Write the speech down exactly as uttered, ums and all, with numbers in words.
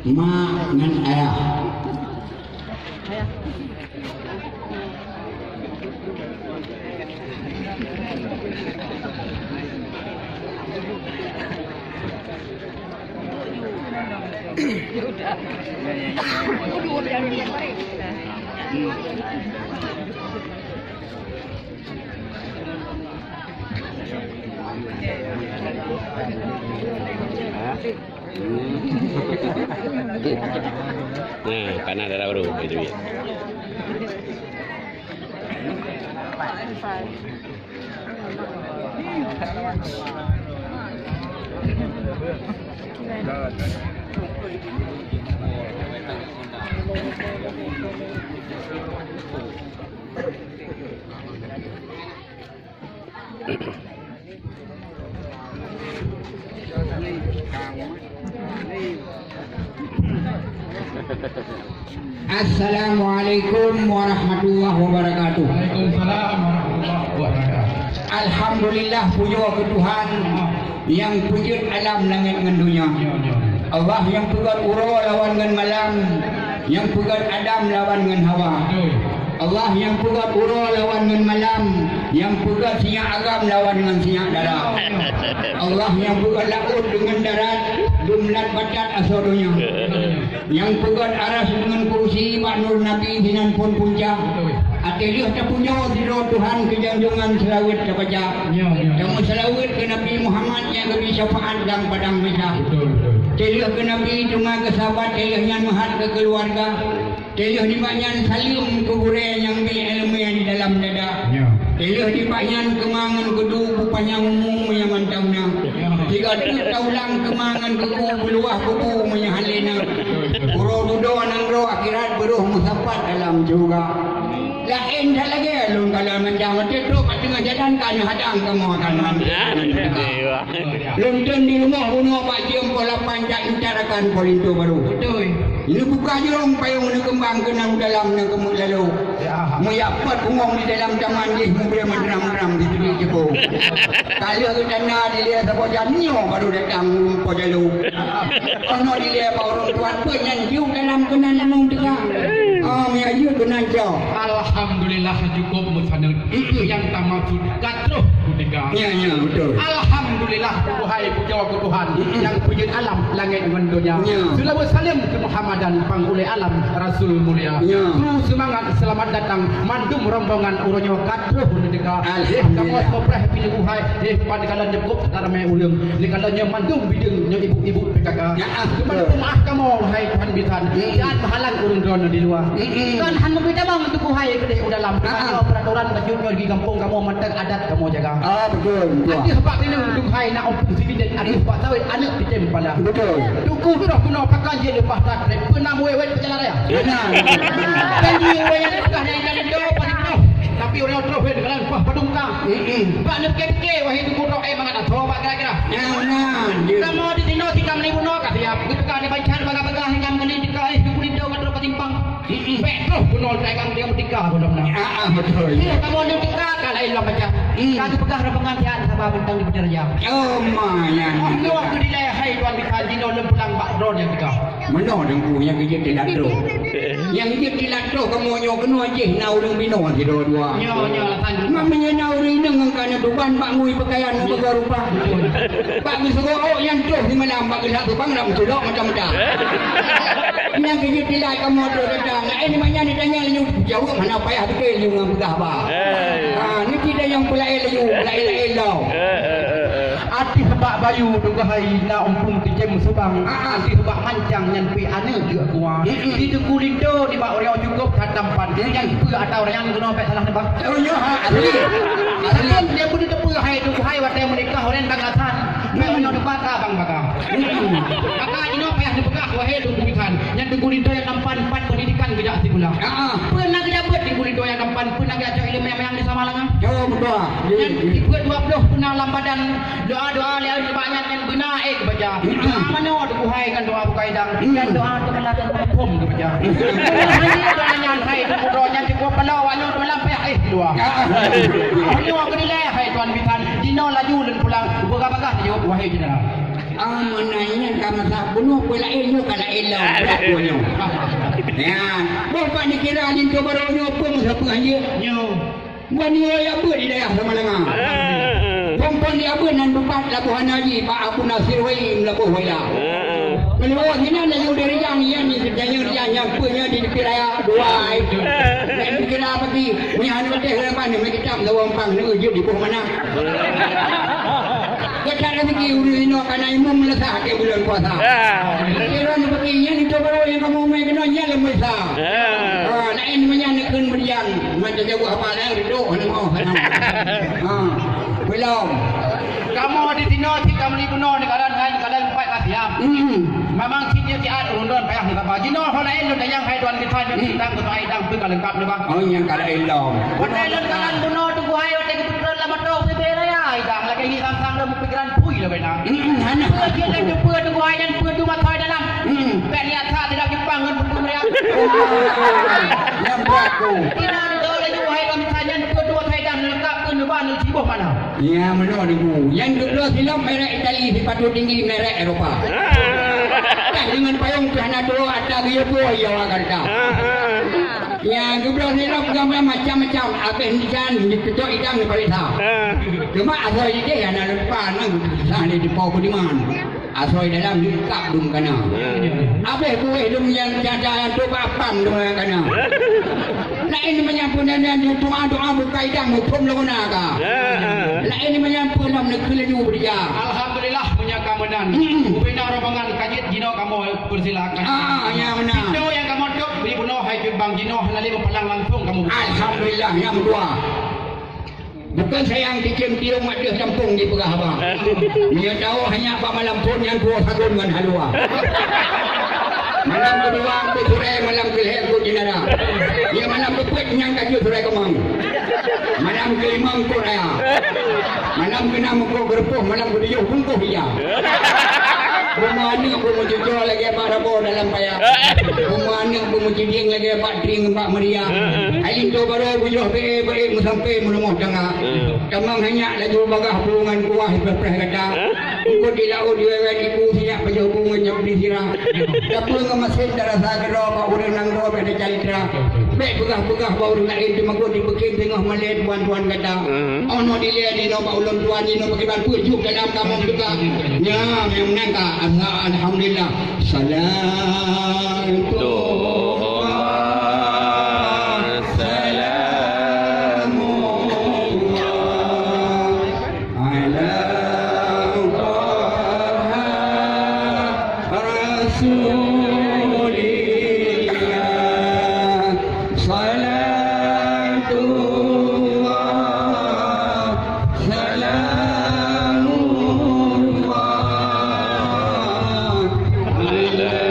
Mak ngon ayah. Nah, kana dara baru, itu dia. Assalamualaikum warahmatullahi wabarakatuh. Waalaikumsalam warahmatullahi wabarakatuh. Alhamdulillah, pujoe keu Tuhan nyang peujeuet alam langét ngon donya. Ya, ya. Allah nyang peugét uroe lawan ngon malam, nyang peugét Adam lawan ngon Hawa. Betul. Allah nyang peugét uroe lawan ngon malam, nyang peugét sinyak agam lawan ngon sinyak dara. Allah nyang peugét laôt deungon darat, dum lat batat asoe donya. Nyang peugét aras deungon kursi bak nur Nabi sinan phon punca. Até lheueh tapujoe sidroe Tuhan keu janjongan seulaweuet tabaca. Ya, ya. Tameuseuleubeuet keu Nabi Muhammad nyang geubri syafaat lam padang mahsyar. Betul, betul. Até lheueh keu Nabi teuma keu sahabat, até lheueh nyan meuhat keu keuluwarga. Até lheueh nibak nyan saleuem keu gurée nyang bi iéleumé di dalam dada. Ya. Até lheueh nibak nyan keuma ngon geudu beupanyang umu meunyo mantong na. Ya. Sigoe teuk taulang keuma ngon geugu beuluwah kubu meunyo hán lé na. Betul, betul. Uroe dudoe nanggroe akhirat beurôh meusapat dalam syeuruga. Laén that lagée lôn kalon mantong, até trok bak teungoh jalan ka neuhadang kamoe akan mantong. Ya. Lôn teun di rumoh bunoe bak jeuem poh lapan jak intat akan poh linto barô. Beutôi. Neubuka jurông payông neukeumbang keunong dalam nyang keumeuet lalo. Ya. Meuyak peuet bungöng di dalam taman jih meubreueng meudram-dram di teungoh jeuko. Ka lheueh geutanda dilée saboh jam nyoe barô datang ureueng po jalo. Keunoe dilée bak ureueng tuan peue nyan jeuet dalam keunan limong teuka. Ah, meuyak jeuet keunan cok. Alhamdulillah, cukup meusaneut. Mm-mm. Nyang tamaksud ka troh kutika. Ya, ya, betul. Alhamdulillah, buhai pujoe keu Tuhan, mm-mm, nyang peujeuet alam langét ngon donya. Ya. Seulaweuet saleuem keu Muhammadan, pangulée alam, Rasul mulia. Ya. Kru seumangat, seulamat datang, mandum rombongan uroe nyoe ka troh neuteuka. Alhamdulillah. Eh, kamoe seumopreh pih buhai, eh, pat kalon nyoe kop ramé ureueng. Lé kalon nyoe mandum bideueng nyoe ibu-ibu P K K. Ya, ah, betul. Keuman peumaah kamoe, wahai Tuhan bisan. Mm-mm. Jangan meuhalang ureueng droeneuh di luwa. Mm-mm. Kan hana meutamong teungku hai keudeh u dalam. Ah, ah. Kamoe peraturan bacut nyoe di gampông kamoe mantong adat kamoe jaga. Ah, betul, betul. Ateueh bak bineung teungku hai na umpung sibidet, ateueh bak sawét aneuk teutem pala. Betul. Teungku troh keunoe pakon jeuet leupah that, peue na muwét-wét peujalan raya. Benar. Dan di ureueng nyang peugah nyang ka lintô, paling troh. Tapi ureueng troh wét dalam kuah padum ka. Mm-mm. Bak neupike-pike, wahai teungku troh, eh, mangat asoe bak kira-kira. Nyan, nyan, ya. Kamoe di sinoe tikam ni bunoe ka siap. Geupeugah di bancan bagah-bagah, hingga meukeunong teuka, eh, teungku lintô ngon troh ka simpang. Mm-mm. Bèk troh bunoe teuka, dia meutika bunoe na. Ah, ah, betul. Iya, kamoe nyoe teuka ka laén lam macam. Mm. Ka geupeugah rombongan siat saba bintang di Pidie Raja. Oh, ma, nyan. Oh, nyoe keu dilèe hai tuan bisan jinoe lôn pulang bak droe nyang teuka. Meunoe teungku nyang geujeuet tilat droe. Nyang jeuet tilat droe kamoe nyoe keunoe jih na ureueng binoe sidroe dua. Nyoe, nyoe alasan. Meunyoe na ureueng inong nyang ka na tuban bak ngui peukayan nyang beugah rupa. Bak geuseugoe ôk nyan troh simalam bak geulah tubang lam sulok macam-macam. Nyang geujeuet tilat kamoe droe datang. Laén nibak nyan ditanya laju jaweueb hana payah beutôi laju ngon peugah ba. Eh. Ha, nyoe kita nyang peulaén laju, peulaén-laén lom. Eh, eh, eh, eh. Ateueh bak bayu teuka hai na umpung teucém subang. Ah, ah. Ateueh bak mancang nyan pih aneuk jeuet kuah. Mm-mm. Di teungku lintô nibak ureueng cukôp that tampan. Mm-mm. Nyan peue ata ureueng nyan keunoe bèk salah neubang. Oh, nyoe ha, asli. Asli. Dia pun teupeu hai teungku hai watèe meunikah ureueng bang asan. Bèk nyoe depan ka bang baka. Mm-mm. Maka inoe payah neupeugah wahé teungku bisan. Nyan teungku lintô nyang tampan, pat pendidikan geujak sikula. Ah, ah. Peue na geujak beuet teungku lintô nyang tampan, peue na geujak cok ileumèe nyang di Samalanga. Oh, beutôi. Nyan peuet dua ploh peue na lam badan. Doa-doa lé nibak nyan nyan beuna ék geubaca. Hmm. Doa manoe teubuhai ngon doa bukai dang. Hmm. Nyan doa teukeulak ngon muphom geubaca. Hmm. Hana doa nyan hai teungku droe nyan teungku paloe awak nyoe teulam payah éh doa. Ah. Oh, nyoe keu dilèe hai tuan bisan. Jinoe laju lôn pulang. Bagah-bagah laju wahé syedara. Ah, meunan nyan ka masa bunoe peue laén nyoe ka laén lom, brat bunoe nyoe. Ya, boh pat dikira linto barô nyoe peue meusapeue hanjeuet. Nyoe. Buat nyoe ya beuet di dayah Samalanga. Heeh. Pompon di abeuet nan bupat laboh hana ji bak Abu Nasir Wai laboh Waila. Heeh. Meuluwoe sinan laju di Rijang nyan, di Rijang nyan peue nyan di tepi raya dua ai. Dan dikira pati, meunyo hana patéh ureueng ban, meukitab lawan pang, neu jeuet di boh manah. Gata rezeki ureueng inoe kana imum meulesah ke bulan puasa. Ah. Kira ni bagi nyan itu baru yang kamu main kena nyan lem meulesah. Ah. Ah, lain macam ni kena berjalan. Macam jauh apa dah, ridho, hana mau, hana mau. Ah, belum. Kamoe di sinoe cit kamoe di bunoe, di kalan hai, di kalan empat ka siap. Hmm. Memang cit nyoe siat ureueng droen payah neusaba. Jinoe ho laén lôn tanyong hai tuan kisah nyoe, hmm, tang keutuai dang pih ka leungkap nyoe, Bang. Oh, nyang ka laén lom. Watèe lôn kalan bunoe Teungku hai, watèe geupeutrön lam moto sibée raya, idang lagèe hi sang-sang lôn, pikiran pui lagèe na. Hmm, hana. Peue cit lôn teupeue Teungku hai nyan peue tu masa dalam. Hmm. Bèk lihat sa tidak Jepang ngon buku meriah. Oh, nyang buat tu. Ina tu laju hai kami sajan peue tu masa dalam leungkap pun leubah lôn siboh mana. Ya, meunoe Teungku. Nyan geubloe silop merek Itali, sipatu tinggi merek Eropa. Ah. Tah deungon payong pih hana tuwoe, atra geuyue buoe Jawa Jakarta. Ah, ah. Nyan geubloe silop gambar macam-macam, abéh nisan, ditutok idang, dipareksa. Ah. Cuma asoe ideh hana lupa, nang geupeugah lé dipo budiman. Asoe dalam leungkap dum kana. Hmm. Abéh buéh dum nyang tiada nyang tuba apam dum nyang kana. Laén meunyampun dan nyang doa-doa bukai dang muphom laguna ka. Hmm. Laén meunyampun lom neukeu laju beurija. Alhamdulillah, meunyo ka meunan. Hmm. Ubena rombongan ka jeuet jinoe kamoe persilakan. Ah, ya meunan. Pintoe nyang kamoe tôp di bunoe hai cut bang jinoe hana lé meupalang langsung kamoe buka. Alhamdulillah, nyang dua. Bukon sayang cicém tiong mak deuh gampông jipeugah haba. Meunyoe tawöh hanya bak malam phon nyan tuwoe sagon ngon halua. Malam keudua eungkôt surée, malam keulhée eungkôt jeundara. Ya malam keupeuet nyang ka jeuet surée keumang. Malam keulima eungkôt raya. Malam keunam eungkôt geureupôh, malam keutujoh bungkôh ija. Bumoe aneuk beumeucuco lagèe bak rabo dalam paya. Bumoe aneuk beumeucidieng lagèe bak trieng bak meuria. Hai linto barô bujroh bee bee meusampé meurumoh tangga. Tamong hanyak laju bagah buwongan kuah preh-preh gata. Eungkôt di laôt di wewe iku sinyak pajoh buwongan nyang bri sira. Tapeue ngon masen tarasa keudroe bak ureueng nanggroe bèk tacalitra. Bèk peugah-peugah bak ureueng laén teumakot di bukét teungoh malèe tuan-tuan gata. Hmm. Oh, noe dilèe di noe bak ulôn tuan, di noe pakriban peuet juh dalam kamoe teuka. Nya, nyang meunan ka. Alha-, alhamdulillah. Salatu wa salamu ala Taha Rasulillah. Salam